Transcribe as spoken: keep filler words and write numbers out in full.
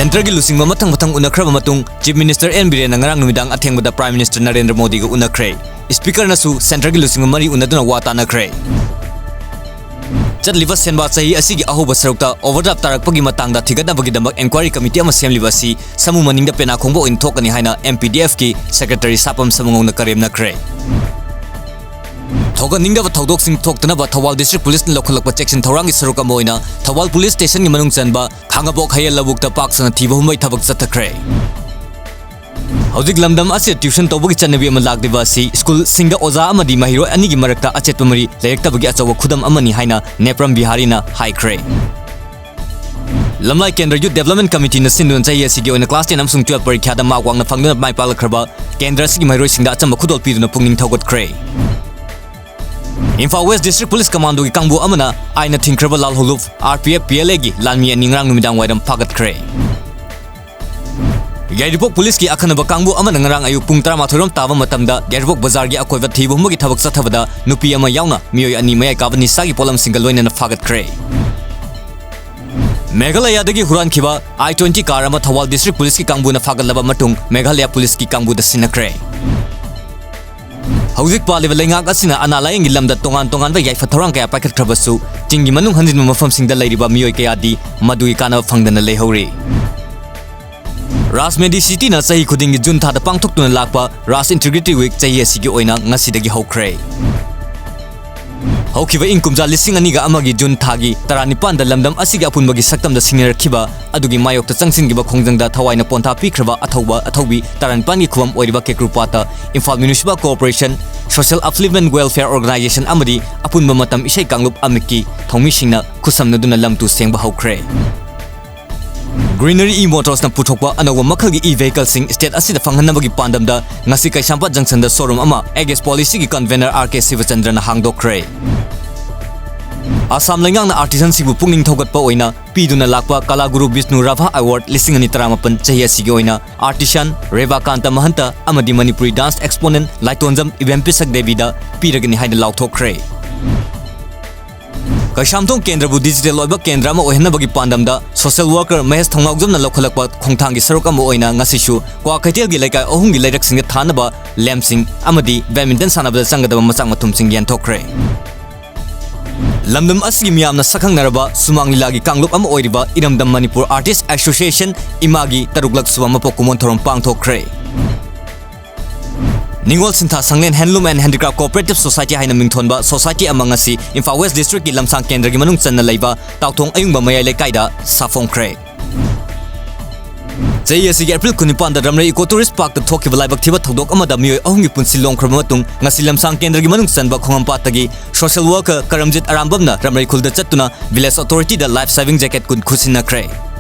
ꯁꯦꯟꯇꯔꯒꯤ ꯂꯨꯆꯤꯡꯕ ꯃꯊꯪ ꯃꯊꯪ ꯎꯅꯈ꯭ꯔꯕ ꯃꯇꯨꯡ, ꯆꯤꯐ ꯃꯤꯅꯤꯁꯇꯔ ꯑꯦꯟ ꯕꯤꯔꯦꯟꯅ ꯉꯔꯥꯡ ꯅꯨꯃꯤꯗꯥꯡ ꯑꯊꯦꯡꯕꯗ ꯄ꯭ꯔꯥꯏꯝ ꯃꯤꯅꯤꯁꯇꯔ ꯅꯔꯦꯟꯗ꯭ꯔ ꯃꯣꯗꯤꯒ ꯎꯅꯈ꯭ꯔꯦ꯫ ꯁ꯭ꯄꯤꯀꯔꯅꯁꯨ ꯁꯦꯟꯇꯔꯒꯤ ꯂꯨꯆꯤꯡꯕ ꯃꯔꯤ ꯎꯅꯗꯨꯅ ꯋꯥ ꯇꯥꯅꯈ꯭ꯔꯦ꯫ ꯆꯠꯂꯤꯕ ꯁꯦꯟꯕꯥ ꯆꯍꯤ ꯑꯁꯤꯒꯤ ꯑꯍꯧꯕ ꯁꯔꯨꯛꯇ ꯑꯣꯚꯔꯗ꯭ꯔꯥꯐ ꯇꯥꯔꯛꯄꯒꯤ ꯃꯇꯥꯡꯗ ꯊꯤꯒꯠꯅꯕꯒꯤꯗꯃꯛ ꯏꯟꯀ꯭ꯋꯥꯏꯔꯤ ꯀꯃꯤꯇꯤ ꯑꯃ ꯁꯦꯝꯂꯤꯕ ꯑꯁꯤ ꯁꯃꯨ ꯃꯅꯤꯡꯗ ꯄꯦꯅꯥ ꯈꯣꯡꯕ ꯑꯣꯏꯅ ꯊꯣꯛꯀꯅꯤ ꯍꯥꯏꯅ ꯑꯦꯝ ꯄꯤ ꯗꯤ ꯑꯦꯐꯀꯤ ꯁꯦꯀ꯭ꯔꯦꯇꯔꯤ ꯁꯥꯄꯝ ꯁꯃꯨꯉꯧꯅ ꯀꯔꯦꯝꯅꯈ꯭ꯔꯦ꯫ ꯊꯣꯛꯍꯟꯅꯤꯡꯗꯕ ꯊꯧꯗꯣꯛꯁꯤꯡ ꯊꯣꯛꯇꯅꯕ ꯊꯧꯕꯥꯜ ꯗꯤꯁꯇ꯭ꯔꯤꯛ ꯄꯨꯂꯤꯁꯅ ꯂꯧꯈꯠꯂꯛꯄ ꯆꯦꯛꯁꯤꯟ ꯊꯧꯔꯥꯡꯒꯤ ꯁꯔꯨꯛ ꯑꯃ ꯑꯣꯏꯅ ꯊꯧꯕꯥꯜ ꯄꯨꯂꯤꯁ ꯁ꯭ꯇꯦꯁꯟꯒꯤ ꯃꯅꯨꯡ ꯆꯟꯕ ꯈꯥꯡꯉꯕꯣꯛ ꯍꯌꯦꯜ ꯂꯧꯕꯨꯛꯇ ꯄꯥꯛ ꯁꯟꯅ ꯊꯤꯕ ꯍꯨꯝꯕꯒꯤ ꯊꯕꯛ ꯆꯠꯊꯈ꯭ꯔꯦ꯫ ꯍꯧꯖꯤꯛ ꯂꯝꯗꯝ ꯑꯁꯤꯗ ꯇ꯭ꯌꯨꯁꯟ ꯇꯧꯕꯒꯤ ꯆꯠꯅꯕꯤ ꯑꯃ ꯂꯥꯛꯂꯤꯕ ꯑꯁꯤ ꯁ꯭ꯀꯨꯜꯁꯤꯡꯗ ꯑꯣꯖꯥ ꯑꯃꯗꯤ ꯃꯍꯩꯔꯣꯏ ꯑꯅꯤꯒꯤ ꯃꯔꯛꯇ ꯑꯆꯦꯠꯄ ꯃꯔꯤ ꯂꯩꯔꯛꯇꯕꯒꯤ ꯑꯆꯧꯕ ꯈꯨꯗꯝ ꯑꯃꯅꯤ ꯍꯥꯏꯅ ꯅꯦꯄ꯭ꯔꯝ ꯕꯤꯍꯥꯔꯤꯅ ꯍꯥꯏꯈ꯭ꯔꯦ꯫ ꯂꯝꯂꯥꯏ ꯀꯦꯟꯗ꯭ꯔ ꯌꯨꯠ ꯗꯦꯕꯂꯞꯃꯦꯟ ꯀꯃꯤꯇꯤꯅ ꯁꯤꯟꯗꯨꯅ ꯆꯍꯤ ꯑꯁꯤꯒꯤ ꯑꯣꯏꯅ ꯀ꯭ꯂꯥꯁ ꯇꯦꯟ ꯑꯃꯁꯨꯡ ꯇꯨꯌꯦꯜꯞ ꯄꯔꯤꯈ꯭ꯌꯥꯗ ꯃꯥꯔꯛ ꯋꯥꯡꯅ ꯐꯪꯗꯨꯅ ꯃꯥꯏ ꯄꯥꯛꯂꯛꯈ꯭ꯔꯕ ꯀꯦꯟꯗ꯭ꯔ ꯑꯁꯤꯒꯤ ꯃꯍꯩꯔꯣꯏꯁꯤꯡꯗ ꯑꯆꯝꯕ ꯈꯨꯗꯣꯜ ꯄꯤꯗꯨꯅ ꯄꯨꯛꯅꯤꯡ ꯊꯧꯒꯠꯈ꯭ꯔꯦ꯫ ꯏꯝꯐꯥꯜ ꯋꯦꯁ ꯗꯤꯁꯇ꯭ꯔꯤꯛ ꯄꯨꯂꯤꯁ ꯀꯃꯥꯟꯗꯣꯒꯤ ꯀꯥꯡꯕꯨ ꯑꯃꯅ ꯑꯥꯏꯟꯅ ꯊꯤꯡꯈ꯭ꯔꯕ ꯂꯥꯜꯍꯧꯂꯨꯞ R P F, P L ꯑꯦꯒꯤ ꯂꯥꯟꯃꯤ ꯑꯅꯤ ꯉꯔꯥꯡ ꯅꯨꯃꯤꯗꯥꯡ ꯋꯥꯏꯔꯝ ꯐꯥꯒꯠꯈ꯭ꯔꯦ꯫ ꯌꯥꯏꯔꯤꯄꯣꯛ ꯄꯨꯂꯤꯁꯀꯤ ꯑꯈꯟꯅꯕ ꯀꯥꯡꯕꯨ ꯑꯃꯅ ꯉꯔꯥꯡ ꯑꯌꯨꯛ ꯄꯨꯡ ꯇꯔꯥꯃꯥꯊꯣꯏ ꯔꯣꯝ ꯇꯥꯕ ꯃꯇꯝꯗ ꯌꯥꯏꯔꯤꯄꯣꯛ ꯕꯖꯥꯔꯒꯤ ꯑꯀꯣꯏꯕ ꯊꯤꯕ ꯍꯨꯝꯕꯒꯤ ꯊꯕꯛ ꯆꯠꯊꯕꯗ ꯅꯨꯄꯤ ꯑꯃ ꯌꯥꯎꯅ ꯃꯤꯑꯣꯏ ꯑꯅꯤ ꯃꯌꯥꯏ ꯀꯥꯕ ꯅꯤꯁꯥꯒꯤ ꯄꯣꯠꯂꯝꯁꯤꯡꯒ ꯂꯣꯏꯅꯅ ꯐꯥꯒꯠꯈ꯭ꯔꯦ꯫ ꯃꯦꯘꯥꯂꯌꯥꯗꯒꯤ ꯍꯨꯔꯥꯟꯈꯤꯕ ꯑꯥꯏ ꯇ꯭ꯋꯦꯟꯇꯤ ꯀꯥꯔ ꯑꯃ ꯊꯧꯕꯥꯜ ꯗꯤꯁꯇ꯭ꯔꯤꯛ ꯄꯨꯂꯤꯁꯀꯤ ꯀꯥꯡꯕꯨꯅ ꯐꯥꯒꯠꯂꯕ ꯃꯇꯨꯡ ꯃꯦꯘꯥꯂꯌꯥ ꯄꯨꯂꯤꯁꯀꯤ ꯀꯥꯡꯕꯨꯗ ꯁꯤꯟꯅꯈ꯭ꯔꯦ꯫ ꯍꯧꯖꯤꯛ ꯄꯥꯜꯂꯤꯕ ꯂꯩꯉꯥꯛ ꯑꯁꯤꯅ ꯑꯅꯥ ꯂꯥꯌꯦꯡꯒꯤ ꯂꯝꯗ ꯇꯣꯉꯥꯟ ꯇꯣꯉꯥꯟꯕ ꯌꯥꯏꯐ ꯊꯧꯔꯥꯡ ꯀꯌꯥ ꯄꯥꯏꯈꯠꯈ꯭ꯔꯕꯁꯨ, ꯆꯤꯡꯒꯤ ꯃꯅꯨꯡ ꯍꯟꯖꯤꯟꯕ ꯃꯐꯝꯁꯤꯡꯗ ꯂꯩꯔꯤꯕ ꯃꯤꯑꯣꯏ ꯀꯌꯥꯗꯤ ꯃꯗꯨꯒꯤ ꯀꯥꯟꯅꯕ ꯐꯪꯗꯅ ꯂꯩꯍꯧꯔꯤ꯫ ꯔꯥꯖ ꯃꯦꯗꯤ ꯁꯤꯇꯤꯅ ꯆꯍꯤ ꯈꯨꯗꯤꯡꯒꯤ ꯖꯨꯟ ꯊꯥꯗ ꯄꯥꯡꯊꯣꯛꯇꯨꯅ ꯂꯥꯛꯄ ꯔꯥꯖ ꯏꯟꯇꯤꯒ꯭ꯔꯤꯇꯤ ꯋꯤꯛ ꯆꯍꯤ ꯑꯁꯤꯒꯤ ꯑꯣꯏꯅ ꯉꯁꯤꯗꯒꯤ ꯍꯧꯈ꯭ꯔꯦ꯫ ꯍꯧꯈꯤꯕ ꯏꯪ ꯀꯨꯝꯖꯥ ꯂꯤꯁꯤꯡ ꯑꯅꯤꯒ ꯑꯃꯒꯤ ꯖꯨꯟ ꯊꯥꯒꯤ ꯇꯔꯥꯅꯤꯄꯥꯟꯗ ꯂꯝꯗꯝ ꯑꯁꯤꯒꯤ ꯑꯄꯨꯟꯕꯒꯤ ꯁꯛꯇꯝꯗ ꯁꯤꯡꯅꯔꯛꯈꯤꯕ ꯑꯗꯨꯒꯤ ꯃꯥꯌꯣꯛꯇ ꯆꯪꯁꯤꯟꯈꯤꯕ ꯈꯣꯡꯖꯪꯗ ꯊꯋꯥꯏꯅ ꯄꯣꯟꯊꯥ ꯄꯤꯈ꯭ꯔꯕ ꯑꯊꯧꯕ ꯑꯊꯧꯕꯤ ꯇꯔꯥꯅꯤꯄꯥꯟꯒꯤ ꯈꯨꯕꯝ ꯑꯣꯏꯔꯤꯕ ꯀꯦꯀ꯭ꯔꯨꯄꯥꯠꯇ Imphal municipal corporation, social upliftment welfare organisation ꯑꯃꯗꯤ ꯑꯄꯨꯟꯕ ꯃꯇꯝ ꯏꯁꯩ ꯀꯥꯡꯂꯨꯞ ꯑꯃꯤꯛꯀꯤ ꯊꯧꯃꯤꯁꯤꯡꯅ ꯈꯨꯠꯁꯝꯅꯗꯨꯅ ꯂꯝ ꯇꯨ ꯁꯦꯡꯕ ꯍꯧꯈ꯭ꯔꯦ꯫ ꯒ꯭ꯔꯤꯅꯔꯤ ꯏ ꯃꯣꯇꯣꯔꯁꯅ ꯄꯨꯊꯣꯛꯄ ꯑꯅꯧꯕ ꯃꯈꯜꯒꯤ ꯏ ꯚꯦꯍꯤꯀꯜꯁꯤꯡ ꯁ꯭ꯇꯦꯠ ꯑꯁꯤꯗ ꯐꯪꯍꯟꯅꯕꯒꯤ ꯄꯥꯟꯗꯝꯗ ꯉꯁꯤ ꯀꯩꯁꯥꯝꯄꯥꯠ ꯖꯪꯁꯟꯗ ꯁꯣꯔꯨꯝ ꯑꯃ ꯑꯦꯒꯦꯁ ꯄꯣꯂꯤꯁꯤꯒꯤ ꯀꯟꯚꯦꯅꯔ ꯑꯥꯔ ꯀꯦ ꯁꯤꯕꯆꯟꯗ꯭ꯔꯅ ꯍꯥꯡꯗꯣꯛꯈ꯭ꯔꯦ꯫ ꯑꯁꯥꯝ ꯂꯩꯉꯥꯛꯅ ꯑꯥꯔꯇꯤꯁꯟꯁꯤꯡꯕꯨ ꯄꯨꯛꯅꯤꯡ ꯊꯧꯒꯠꯄ ꯑꯣꯏꯅ ꯄꯤꯗꯨꯅ ꯂꯥꯛꯄ ꯀꯂꯥꯒꯨꯔꯨ ꯕꯤꯁꯅꯨ ꯔꯥꯚꯥ ꯑꯦꯋꯥꯔꯗ ꯂꯤꯁꯤꯡ ꯑꯅꯤ ꯇꯔꯥꯃꯥꯄꯟ ꯆꯍꯤ ꯑꯁꯤꯒꯤ ꯑꯣꯏꯅ ꯑꯥꯔꯇꯤꯁꯟ ꯔꯦꯕꯥꯀꯥꯟꯇ ꯃꯍꯟꯇ ꯑꯃꯗꯤ ꯃꯅꯤꯄꯨꯔꯤ ꯗꯥꯟꯁ ꯑꯦꯛꯁꯄꯣꯅꯦꯟ ꯂꯥꯏꯇꯣꯟꯖꯝ ꯏꯕꯦꯝꯄꯤꯁꯛ ꯗꯦꯕꯤꯗ ꯄꯤꯔꯒꯅꯤ ꯍꯥꯏꯅ ꯂꯥꯎꯊꯣꯛꯈ꯭ꯔꯦ꯫ ꯀꯩꯁꯥꯝꯊꯣꯡ ꯀꯦꯟꯗ꯭ꯔꯕꯨ digital ꯑꯣꯏꯕ ꯀꯦꯟꯗ꯭ꯔ ꯑꯃ ꯑꯣꯏꯍꯟꯅꯕꯒꯤ ꯄꯥꯟꯗꯝꯗ social worker ꯃꯍꯦꯁ ꯊꯧꯅꯥꯎꯖꯝꯅ ꯂꯧꯈꯠꯂꯛꯄ ꯈꯣꯡꯊꯥꯡꯒꯤ ꯁꯔꯨꯛ ꯑꯃ ꯑꯣꯏꯅ ꯉꯁꯤꯁꯨ ꯀ꯭ꯋꯥꯀꯩꯊꯦꯜꯒꯤ ꯂꯩꯀꯥꯏ ꯑꯍꯨꯝꯒꯤ ꯂꯩꯔꯛꯁꯤꯡꯗ ꯊꯥꯅꯕ lamp ꯁꯤꯡ ꯑꯃꯗꯤ badminton ꯁꯥꯟꯅꯕꯗ ꯆꯪꯒꯗꯕ ꯃꯆꯥꯛ ꯃꯊꯨꯝꯁꯤꯡ ꯌꯦꯟꯊꯣꯛꯈ꯭ꯔꯦ꯫ ꯂꯝꯗꯝ ꯑꯁꯤꯒꯤ ꯃꯤꯌꯥꯝꯅ ꯁꯛꯈꯪꯅꯔꯕ ꯁꯨꯃꯥꯡ ꯂꯤꯂꯥꯒꯤ ꯀꯥꯡꯂꯨꯞ ꯑꯃ ꯑꯣꯏꯔꯤꯕ ꯏꯔꯝꯗꯝ ꯃꯅꯤꯄꯨꯔ Artist Association, ꯏꯃꯥꯒꯤ ꯇꯔꯨꯛꯂꯛ ꯁꯨꯕ ꯃꯄꯣꯛ ꯀꯨꯝꯑꯣꯟ ꯊꯧꯔꯝ ꯄꯥꯡꯊꯣꯛꯈ꯭ꯔꯦ꯫ ꯅꯤꯉꯣꯜ ꯁꯤꯟꯊꯥ ꯁꯪꯂꯦꯟ Handloom and Handicraft Cooperative Society ꯍꯥꯏꯅ ꯃꯤꯡꯊꯣꯟꯕ society ꯑꯃ ꯉꯁꯤ ꯏꯝꯐꯥꯜ West District ꯀꯤ ꯂꯝꯁꯥꯡ ꯀꯦꯟꯗ꯭ꯔꯒꯤ ꯃꯅꯨꯡ ꯆꯟꯅ ꯂꯩꯕ ꯇꯥꯎꯊꯣꯡ ꯑꯌꯨꯡꯕ ꯃꯌꯥꯏ ꯂꯩꯀꯥꯏꯗ ꯁꯥꯐꯣꯡꯈ꯭ꯔꯦ꯫ ꯆꯍꯤ ꯑꯁꯤꯒꯤ April ꯀꯨꯟꯅꯤꯄꯥꯟꯗ ꯔꯝꯔꯩ Eco Tourist Park ꯇ ꯊꯣꯛꯈꯤꯕ ꯂꯥꯏꯕꯛ ꯊꯤꯕ ꯊꯧꯗꯣꯛ ꯑꯃꯗ ꯃꯤꯑꯣꯏ ꯑꯍꯨꯝꯒꯤ ꯄꯨꯟꯁꯤ ꯂꯣꯝꯈ꯭ꯔꯕ ꯃꯇꯨꯡ, ꯉꯁꯤ ꯂꯝꯁꯥꯡ ꯀꯦꯟꯗ꯭ꯔꯒꯤ ꯃꯅꯨꯡ ꯆꯟꯕ ꯈꯣꯡꯉꯝꯄꯥꯠꯇꯒꯤ social worker ꯀꯔꯝꯖꯤꯠ ꯑꯔꯥꯝꯕꯝꯅ ꯔꯝꯔꯩ ꯈꯨꯜꯗ ꯆꯠꯇꯨꯅ Village Authority ꯗ life saving jacket ꯀꯨꯟ ꯈꯨꯠꯁꯤꯟꯅꯈ꯭ꯔꯦ꯫